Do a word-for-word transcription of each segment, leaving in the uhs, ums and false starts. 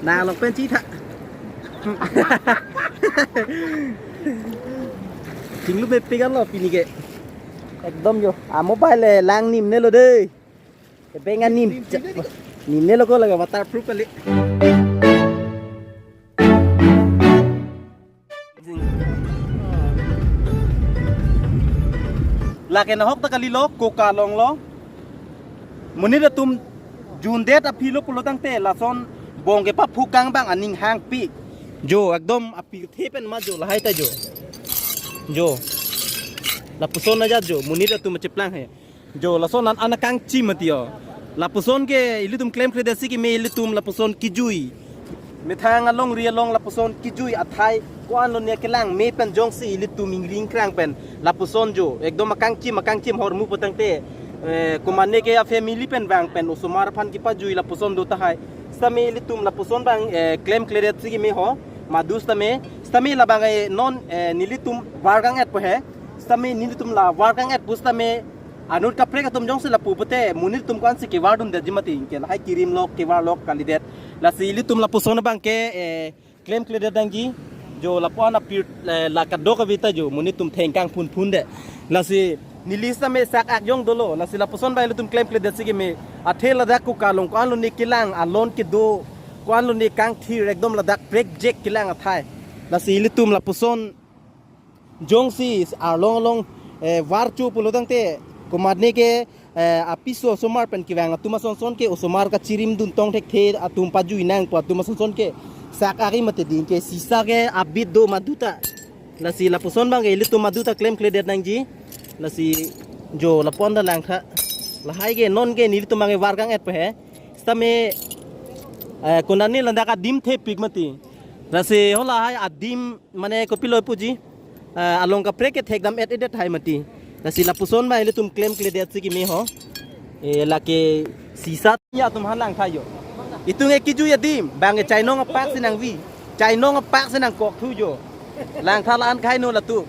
Nang along pen chitha. Chinglu mepik lo pini ke. Ekdom jo. A mobile le lang nimne lo dei. Kebenga nim. Nimne lo ko lake waterproof kali. Lake nahok ta kalilo, koka longlo. Monit atum jundet aphi lo pulo tangte lason bong kepaphu kang abang aning hangpi. Jo, ekdom apirthe pen ma jo, lahai ta jo. Jo. Lapuson aja jo, monit atum cheplang he. Jo, lason an ana kangchim mati o. Lapuson ke ilitum klemkledet si keme ilitum lapuson kijui. Methang alongri along lapuson kijui athai ko-an lone kelang me pen jongsi ilitum ingri ingkrang pen lapuson jo. Ekdom akangchim akangchim hormu pu tangte, eh, komane ke a family pen vang pen osomar aphan kepajui lapuson do tahai. Sitame ilitum lapuson abang, eh, klemkledet si keme ho. Madu sitame, sitame labang, eh, non, eh, nelitum var kang-et po he. Sitame nelitum la var kang-et pu sitame anut kaprek atum jongsi lapu pute monit atum ko-ansi kevar dundet ji mati, ke lahai kirim lok kevar lok kalidet. Lasi ilitum lapuson abang ke, eh, klemkledet nangji. Jo lapu-an apir, eh, la kadokave ta jo monit atum thengkang phunphun det. Lasi neli sitame sak-ak jong dolo. Lasi lapuson abang ilitum klemkledet si keme. Athe ladak koka long ko-an lone kelang, alon kedo, ko-an lone kangthir, ekdom ladak prekjek kelang athai. Lasi ilitum lapuson jongsi arlong along, eh, var chu pulo tangte, komane ke, eh, apiso osomar pen kevang atum asonson ke osomar kachirim dun tong thekthe atum pajui nang pu atum asonson ke sak-ak-i mati ding ke sisa ke abit do madu ta. Lasi lapuson abang ke ilitum madu ta klemkledet nangji. Lasi jo lapu-an ta langtha. Lahai ke non ke nelitum abang ke var kang-et po he. Sitame, eh, konani ladak adim thepik mati. Lasi ho lahai adim mane kopilo puji. Eh, along kaprek ke thekdam-et-edet hai mati. Lasi lapuson abang ilitum klemkledet si keme ho. Eh, lake sisa ya atum han langtha jo. Itum ke kijui adim, bang ke chainong apak si nangvi. Chainong apak si nangkok thu jo. Langtha la-an khai no latum.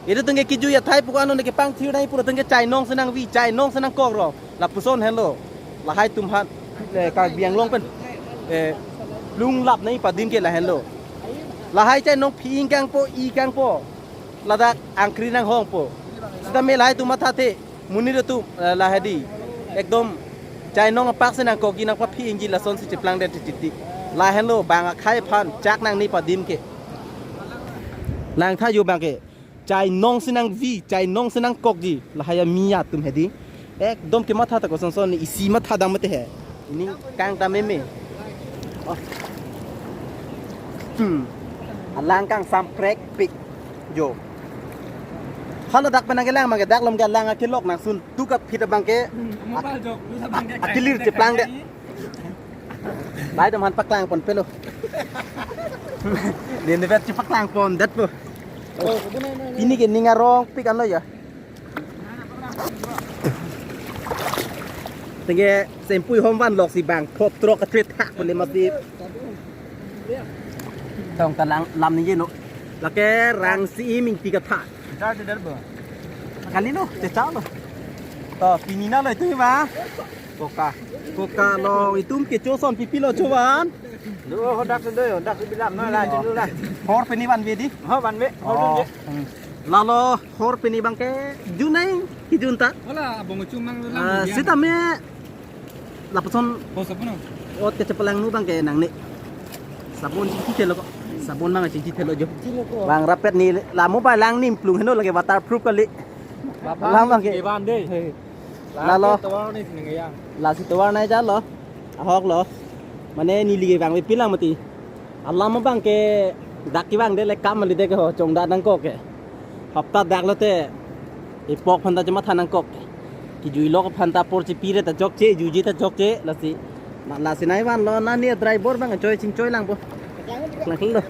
Ilitum ke kijui athai pu ko-an lone kepangthir nai pu latum ke chainong si nangvi, chainong si nangkok ro. Lapuson henlo. Lahai atum han, eh, Karbi Anglong pen, eh, lunglap nai pu adim ke lahenlo. Lahai chainong phi-ing kangpo, i kangpo. Ladak angkri nanghongpo. Sitame lahai atum mathathe. Monit atum, eh, lahai dei. Ekdom chainong apak si nangkokji nangpaphi-ingji lasonsi cheplangdet titi. Lahenlo bang akhai aphan chak nangne pu adim ke. Langtha jo abang ke. Chainong si nangvi, chainong si nangkokji. Lahai ami atum he dei. Ekdom kematha ta kosonson isi matha dam mati he. Ini kang ta meme. Oh. Hmm. Alang kangsam prekpik. Jo. Hala dak pen nangkelang abang ke dak lom ke alang akelok nangsun tu kaphit abang ke. Hmm, mobile jok, lu sa abang ke a-, akilir cheplang de. Lahai atum han paklang pon pelo. Din de vet chepaklang pon det po. Oh, ini ke ning arongpik anlo ya. Tengke sempui hom vanlok si bang phot throk kachethak pon le mati. Tong kalang lam ni jeno. Lake rang si iming pi katha. Jar de der bo. Kali no, te chalo. To, pini na lo itu ba. Koka. Koka lo itum kecho ason pipi lo chovan. Do hodak do, hodak bilam na la julu la. Hor pini vanve dei. Ho vanve, ho Oh. dunve. Hmm. Lalo hor pini abang ke junai kijun ta. Hola, abang chumang Ah, lang. Sitame lapuson Oh, sabun. Ot kechepalangno abang ke nangne. Sabun chingki thelo ko. Sabun abang chingki thelo jo. Bang rapet ni la mobile lang nimplung heno lake waterproof kali. Bapak, Lang abang ke. Iban deh. He. Lalo. Tovar ni sini ya. Lasi tovar nai jalo. Ahok lo. Mane neli ke abang pilang mati. Alam abang ke dak kevang de le kam ali de ke ho chongda nangkok ke. Hapta dak lote. Ipok aphan ta chematha nangkok. Kijui lok aphan ta apor chepire ta chokche, juiji ta chokche, lasi. Ma lasi nai vanlo nani driver abang choi chingchoi lang po. Lang lo.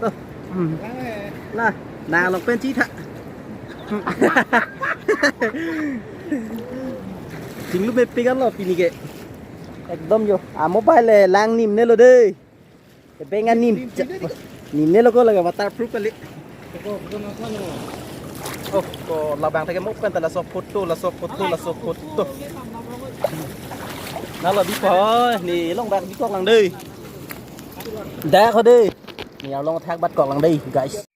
To. Hmm. La, nang along pen chitha. Chinglu mepik lo pini ke. Ekdom jo. A mobile le lang nimne lo dei. Kebenga nim. Nimne lo ko lake waterproof kali. Oh, ko labang ta ke mo pen ta laso photo, laso photo, laso photo. Na lo bipo, ni long dak bikok lang dei. Dak ho dei. Ni along thak bat kok lang dei, guys.